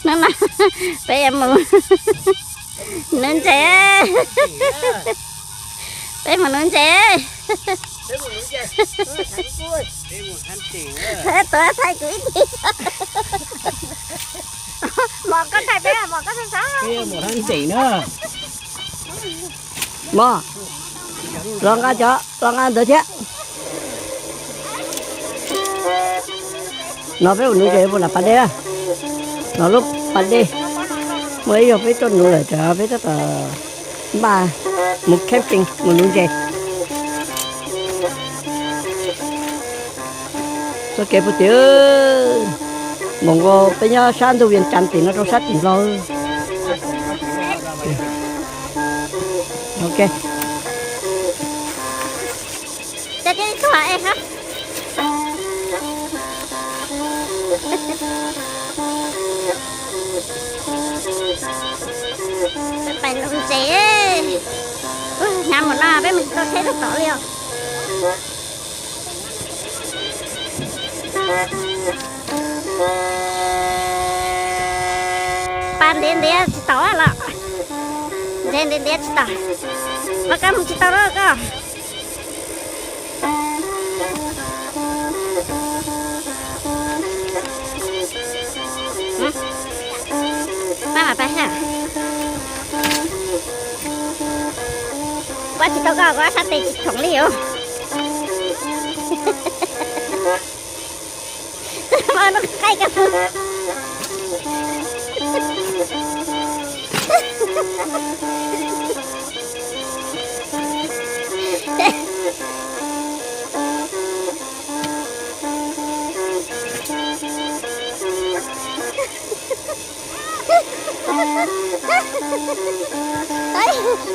No no, peb yuav mus nuv ntses. Peb mus nuv ntses. Tuav thaij kuv ib teg. Mos, koj thaij peb, mos koj thaij sab. Mos, los nqa cov, los nqa ntawd thiab. No peb mus nuv ntses puag nram pas dej na. No lub pas dej, muaj ib zaug peb tuaj nuv lawm ces peb tab tom npaj mus camping mus nuv ntses. Txoj kev puag tim, npaum nkaus peb nyob sab ntug Vias Cas tim no rau sab tim Nplog. Ok. Pais nuv ntses, hnyav mus no peb mus tsis tau tsheb rau tom li os. Pas ntiav ntiav tsis tau los, ntses ntiav ntiav tsis tau, mas koj mus tsis tau lawm koj. Pab mam pab ha. Kuv tsis tau koj, kuv sab tes tsis khoom li os. Mas no qaij koj.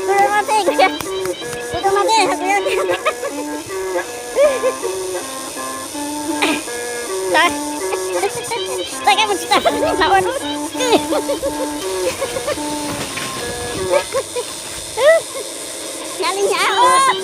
Kuv rau no tej, kuv rau no tej, kuv yog, txais kab mus tsis tau, hnov ua lub kwj. Hnyav li hnyav os.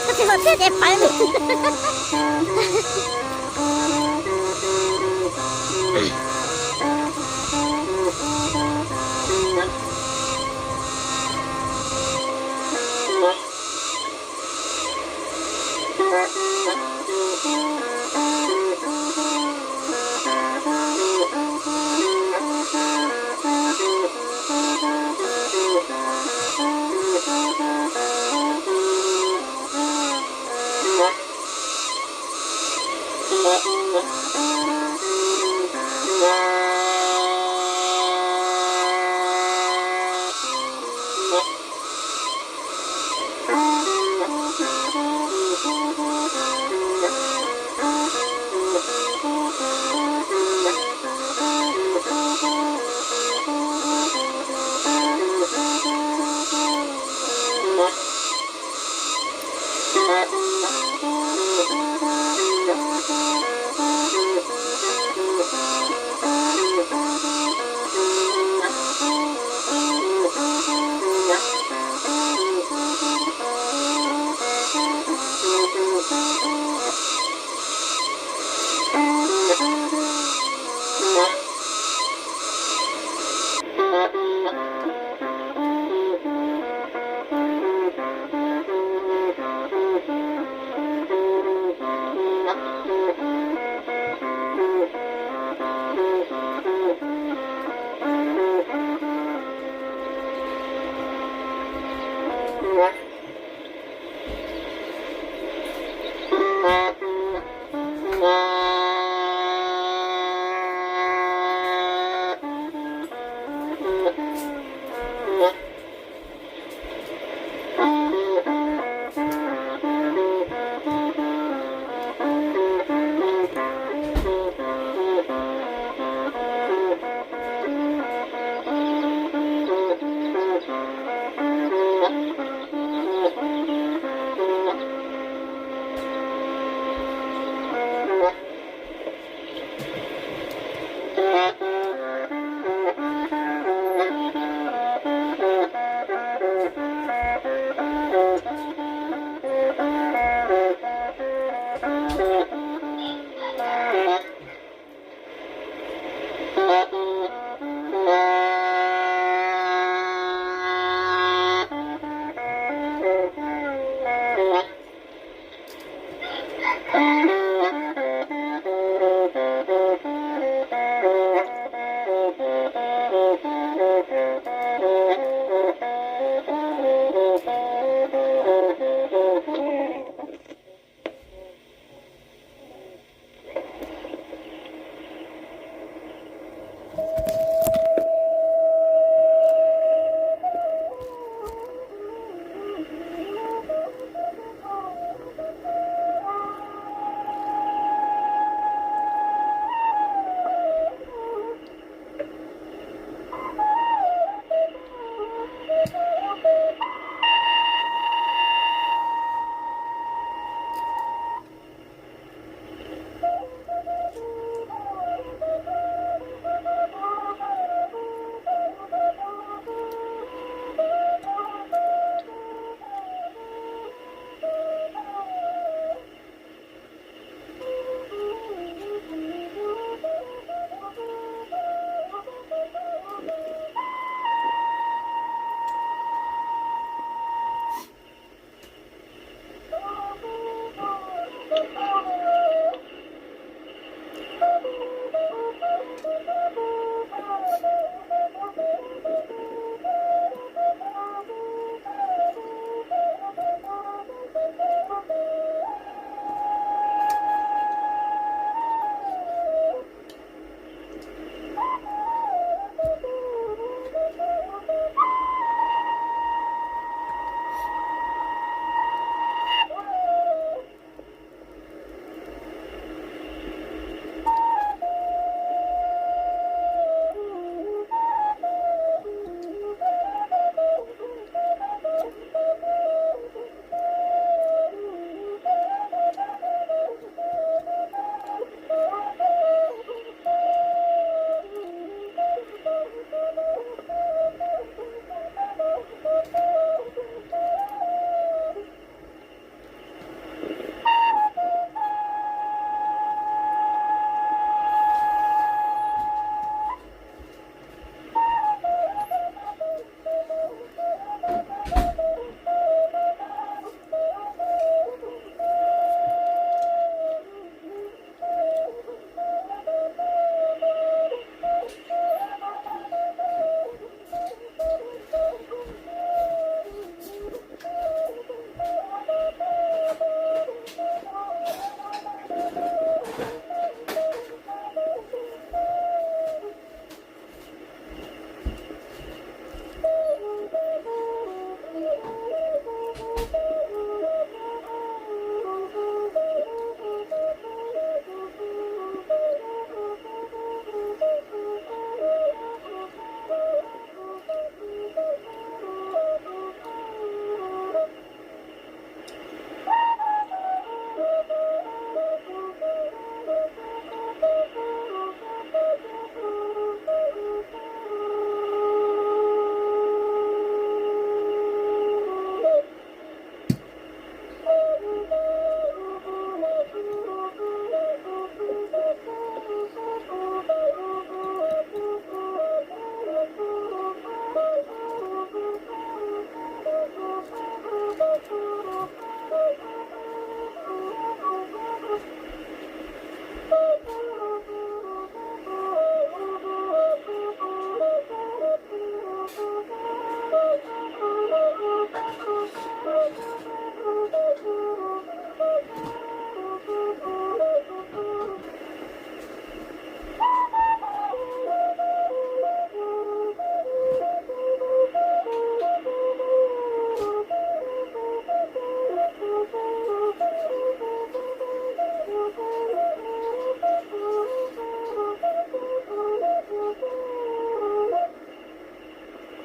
Koj tsis hais tias pawv li.